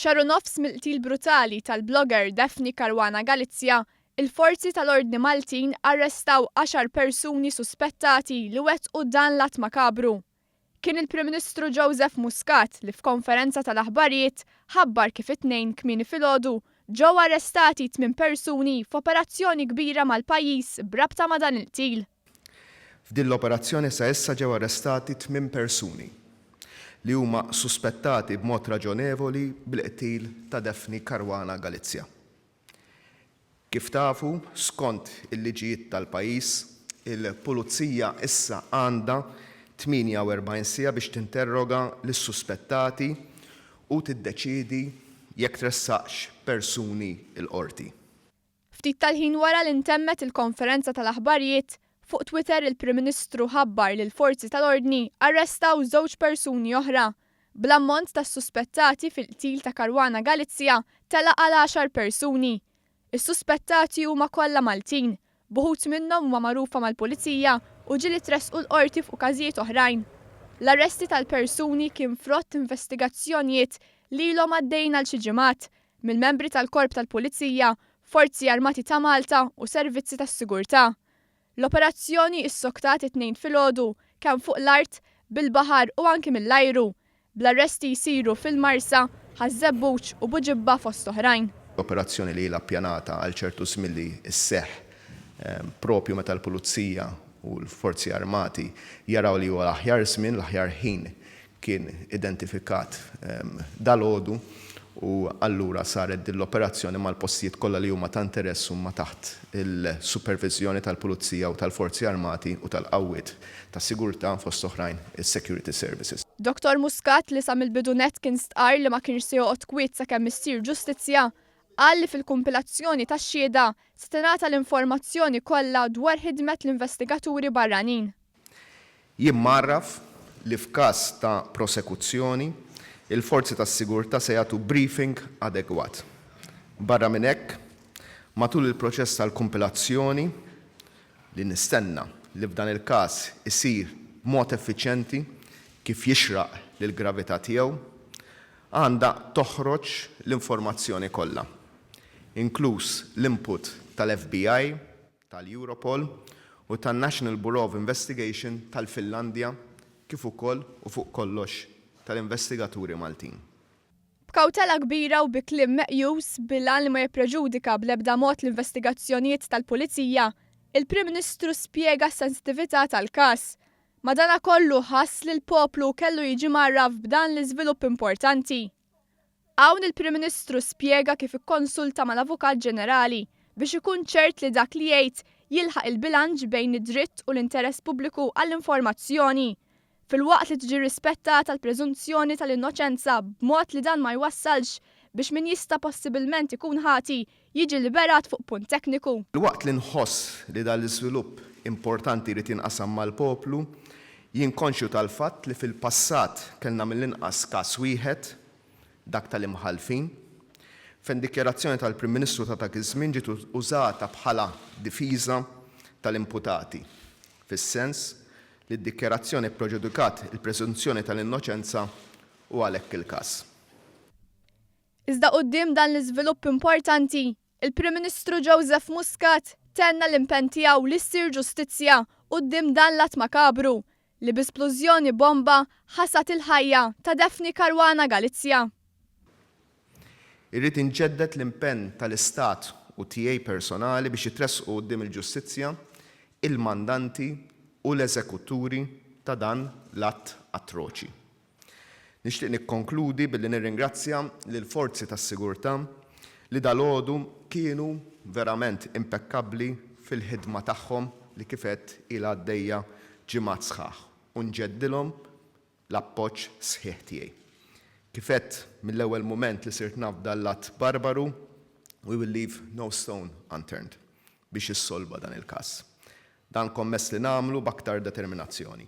Xahar u nofs mill-qtil brutali tal-blogger Daphne Caruana Galizia, il-forzi tal-ordni Maltin arrestaw għaxar persuni suspettati li wettqu dan l-att makabru. Kien il-Prim Ministru Joseph Muscat li f'konferenza tal-aħbarijiet ħabbar kif it-Tnejn kmieni filgħodu ġew arrestati tmien persuni f'operazzjoni kbira mal-pajjiż b'rabta ma' dan il-qtil. F'din l-operazzjoni sa issa ġew arrestati tmien persuni li huma suspettati b'mod raġonevoli bil-qtil ta' Daphne Caruana Galizia. Kif tafu, skont il-liġijiet tal-pajjiż, il-Pulizija issa għandha 48 siegħa biex tinterroga lis-suspettati u tiddeċiedi jekk tressaqx persuni l-Qorti. Ftit tal-ħin wara li ntemmet il-konferenza tal-aħbarijiet, fuq Twitter il-Prim Ministru ħabbar li l-forzi tal-ordni arrestaw żewġ persuni oħra, bl-ammont ta' suspettati fil-qtil ta' Caruana Galizia tela' għal għaxar persuni. Is-suspettati huma kollha Maltin, b'uħud minnhom huma magħrufa mal-Pulizija u ġieli tressqu l-Qorti fuq każijiet oħrajn. L-arresti tal-persuni kien frott investigazzjonijiet li ilhom għaddejjin għal xi ġimgħat, mill-membri tal-Korp tal-Pulizija, Forzi Armati ta' Malta u servizzi tas-sigurtà. L-operazzjoni issoktat it-Tnejn filgħodu kemm fuq l-art, bil-baħar u anki mill-ajru, bl-arresti jsiru fil-Marsa, Ħaż-Żebbuġ u Buġibba fost oħrajn. Operazzjoni li ilha ppjanata għal ċertu żmien li sseħħ propju meta l-Pulizija u l-Forzi Armati jaraw li huwa l-aħjar żmien, l-aħjar ħin kien identifikat dalgħodu u allura saret din l-operazzjoni mal-postijiet kollha li huma ta' interess huma taħt il-superviżjoni tal-Pulizija u tal-Forzi Armati u tal-qawwiet ta' sigurtà fost oħrajn is-Security Services. Dottor Muscat li sa mill-bidu nett kien stqarr li ma kienx se joqgħod kwiet sakemm issir ġustizzja, qal li fil-kumpilazzjoni tax-xhieda se tingħata l-informazzjoni kollha dwar ħidmet l-investigaturi barranin. Jien mgħarraf li f'każ ta' prosekuzzjoni, il-forzi tas-sigurtà se jagħtu briefing adegwat. Barra minn hekk, matul il-proċess tal-kumpilazzjoni, li nistenna li f'dan il-każ isir b'mod effiċjenti kif jixraq lill-gravità tiegħu, għandha toħroġ l-informazzjoni kollha, inkluż l-input tal-FBI, tal-Europol u tan-National Bureau of Investigation tal-Finlandja kif ukoll u fuq kollox tal-investigaturi Maltin. B'kawtela kbira u bi kliem meqjus bil-għan li ma jippreġudika bl-ebda mod l-investigazzjonijiet tal-Pulizija, il-Prim Ministru spjega s-sensittività tal-każ. Madanakollu ħass li l-poplu kellu jiġi mgħarraf b'dan l-iżvilupp importanti. Hawn il-Prim Ministru spjega kif ikkonsulta mal-Avukat Ġenerali biex ikun ċert li dak li jgħid jilħaq il-bilanċ bejn id-dritt u l-interess pubbliku għall-informazzjoni, filwaqt li tiġi rispettata l-preżunzjoni tal-innoċenza b'mod li dan ma jwassalx biex min jista' possibilment ikun ħati jiġi liberat fuq punt tekniku. Filwaqt li nħoss li dan l-iżvilupp importanti jrid jinqasam mal-poplu, jien konxju tal-fatt li fil-passat kellna mill-inqas każ wieħed, dak tal-imħallfin, fejn dikjarazzjoni tal-Prim Ministru ta' dak iż-żmien ġiet użata bħala difiża tal-imputati, fis-sens li d-dikjarazzjoni ppreġudikat il-preżunzjoni tal-innoċenza u għalhekk il-każ. Iżda quddiem dan l-iżvilupp importanti, il-Prim Ministru Joseph Muscat tenna l-impenn tiegħu li ssir ġustizzja quddiem dan l-att makabru li bi splużjoni bomba ħasad il-ħajja ta' Daphne Caruana Galizia. Irrid inġedded l-impenn tal-Istat u tiegħi personali biex jitressqu quddiem il-ġustizzja il-mandanti u l-eżekuturi ta' dan l-att atroċi. Nixtieq nikkonkludi billi nirringrazzja lill-forzi tas-sigurtà li dalgħodu kienu verament impekkabbli fil-ħidma tagħhom li kif għedt ilha għaddejja ġimgħat sħaħ u nġeddilhom l-appoġġ sħiħ tiegħi. Kif għedt mill-ewwel mument li sirt naf b'dan l-att barbaru, we will leave no stone unturned biex jissolva dan il-każ. Dan kommess li nagħmlu b'aktar determinazzjoni.